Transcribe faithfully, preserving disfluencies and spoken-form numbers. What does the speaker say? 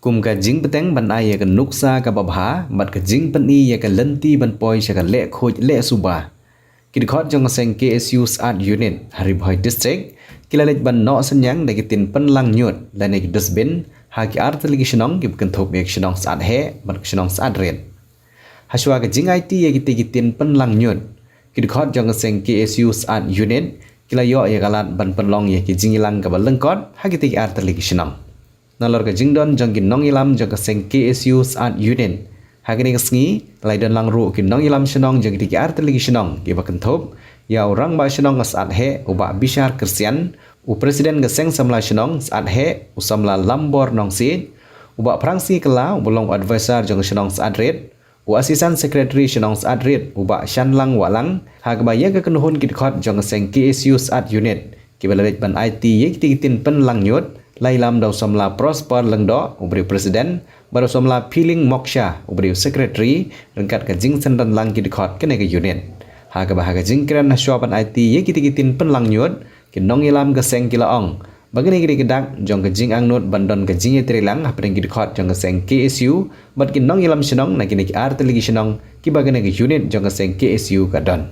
Kum ka jingbteng ban ai ïa ka nuksa kaba bha bad ka jingpyni ïa ka lynti ban poi sha ka leh khuid leh suba, ki dkhot jong ka seng K S U Syiat Unit ha Ri Bhoi District ki la leit ban noh synñiang da ki tin pynlang ñiut lane ki dustbin ha ki artylli ki shnong kiba kynthup ïa ka shnong Syiat Heh bad ka shnong Syiat Rit. Hashwa ka jingaiti ïa kitei ki tin pynlang ñiut, ki dkhot jong ka seng K S U Syiat Unit ki la ïoh ïa ka lad ban pynlong ïa ki jingïalang kaba lyngkot ha kitei ki artylli ki shnong. Nalor ka jingdon jong ki nongïalam jong ka seng K S U Syiat Unit, ha kane ka sngi la ïadon lang ruh ki nongïalam shnong jong kitei ki artylli ki shnong kiba kynthup ïa u Rangbah Shnong ka Syiat Heh u Bah Bishar Khristan, u President ka Seng Samla Shnong Syiat Heh u Samla Lambor Nongsiej, u Bah Phrangsi Kylla uba long u Advisor jong ka shnong Syiat Rit, u Assistant Secretary shnong Syiat Rit u Bah Shanlang Wahlang, ha kaba ïa ka kynhun ki dkhot jong ka seng K S U Syiat Unit kiba la leit ban aiti ïa kitei ki tin pynlang ñiut la ïalam da u Samla Prosper Lyngdoh uba dei u President bad u Samla Philing Moksha uba dei u Secretary ryngkat ka jingsynran lang ki dkhot kane ka unit. Ha kaba ha ka jingkren hashwa ban aiti ïa kitei ki tin pynlang ñiut, ki nongïalam ka seng ki la ong ba kane ka dei ka dak jong ka jingangnud ban don ka jingïatreilang hapdeng ki dkhot jong ka seng K S U bad ki nongïalam shnong na kine ki artylli ki shnong kiba kane ka unit jong ka seng K S U ka don.